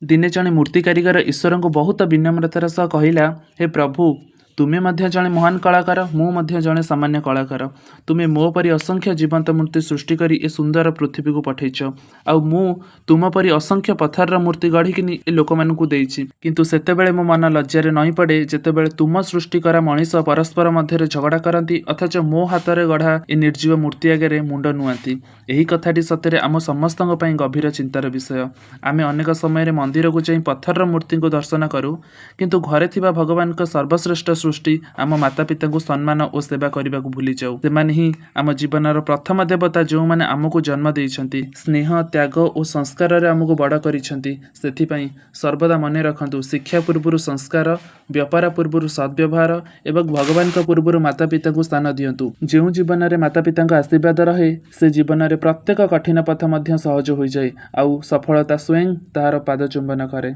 ଦିନେ ଜଣେ ମୂର୍ତ୍ତି କାରିଗର ଈଶ୍ୱରଙ୍କୁ ବହୁତ ବିନମ୍ରତାର ସହ କହିଲା, "ହେ ପ୍ରଭୁ, ତୁମେ ମଧ୍ୟ ଜଣେ ମହାନ କଳାକାର, ମୁଁ ମଧ୍ୟ ଜଣେ ସାମାନ୍ୟ କଳାକାର। ତୁମେ ମୋ ପରି ଅସଂଖ୍ୟ ଜୀବନ୍ତ ମୂର୍ତ୍ତି ସୃଷ୍ଟି କରି ଏ ସୁନ୍ଦର ପୃଥିବୀକୁ ପଠେଇଛ, ଆଉ ମୁଁ ତୁମ ପରି ଅସଂଖ୍ୟ ପଥରର ମୂର୍ତ୍ତି ଗଢ଼ିକିନି ଏ ଲୋକମାନଙ୍କୁ ଦେଇଛି। କିନ୍ତୁ ସେତେବେଳେ ମୋ ମନ ଲଜ୍ଜାରେ ନଇଁ ପଡ଼େ, ଯେତେବେଳେ ତୁମ ସୃଷ୍ଟି କରା ମଣିଷ ପରସ୍ପର ମଧ୍ୟରେ ଝଗଡ଼ା କରନ୍ତି, ଅଥଚ ମୋ ହାତରେ ଗଢ଼ା ଏ ନିର୍ଜୀବ ମୂର୍ତ୍ତି ଆଗରେ ମୁଣ୍ଡ ନୁଆଁନ୍ତି।" ଏହି କଥାଟି ସତରେ ଆମ ସମସ୍ତଙ୍କ ପାଇଁ ଗଭୀର ଚିନ୍ତାର ବିଷୟ। ଆମେ ଅନେକ ସମୟରେ ମନ୍ଦିରକୁ ଯାଇ ପଥରର ମୂର୍ତ୍ତିଙ୍କୁ ଦର୍ଶନ କରୁ, କିନ୍ତୁ ଘରେ ଥିବା ଭଗବାନଙ୍କ ସର୍ବଶ୍ରେଷ୍ଠ ସୃଷ୍ଟି ଆମ ମାତା ପିତାଙ୍କୁ ସମ୍ମାନ ଓ ସେବା କରିବାକୁ ଭୁଲିଯାଉ। ସେମାନେ ହିଁ ଆମ ଜୀବନର ପ୍ରଥମ ଦେବତା, ଯେଉଁମାନେ ଆମକୁ ଜନ୍ମ ଦେଇଛନ୍ତି, ସ୍ନେହ, ତ୍ୟାଗ ଓ ସଂସ୍କାରରେ ଆମକୁ ବଡ଼ କରିଛନ୍ତି। ସେଥିପାଇଁ ସର୍ବଦା ମନେ ରଖନ୍ତୁ, ଶିକ୍ଷା ପୂର୍ବରୁ ସଂସ୍କାର, ବ୍ୟାପାର ପୂର୍ବରୁ ସଦ୍ବ୍ୟବହାର ଏବଂ ଭଗବାନଙ୍କ ପୂର୍ବରୁ ମାତା ପିତାଙ୍କୁ ସ୍ଥାନ ଦିଅନ୍ତୁ। ଯେଉଁ ଜୀବନରେ ମାତା ପିତାଙ୍କ ଆଶୀର୍ବାଦ ରହେ, ସେ ଜୀବନରେ ପ୍ରତ୍ୟେକ କଠିନ ପଥ ମଧ୍ୟ ସହଜ ହୋଇଯାଏ, ଆଉ ସଫଳତା ସ୍ୱୟଂ ତାହାର ପାଦ ଚୁମ୍ବନ କରେ।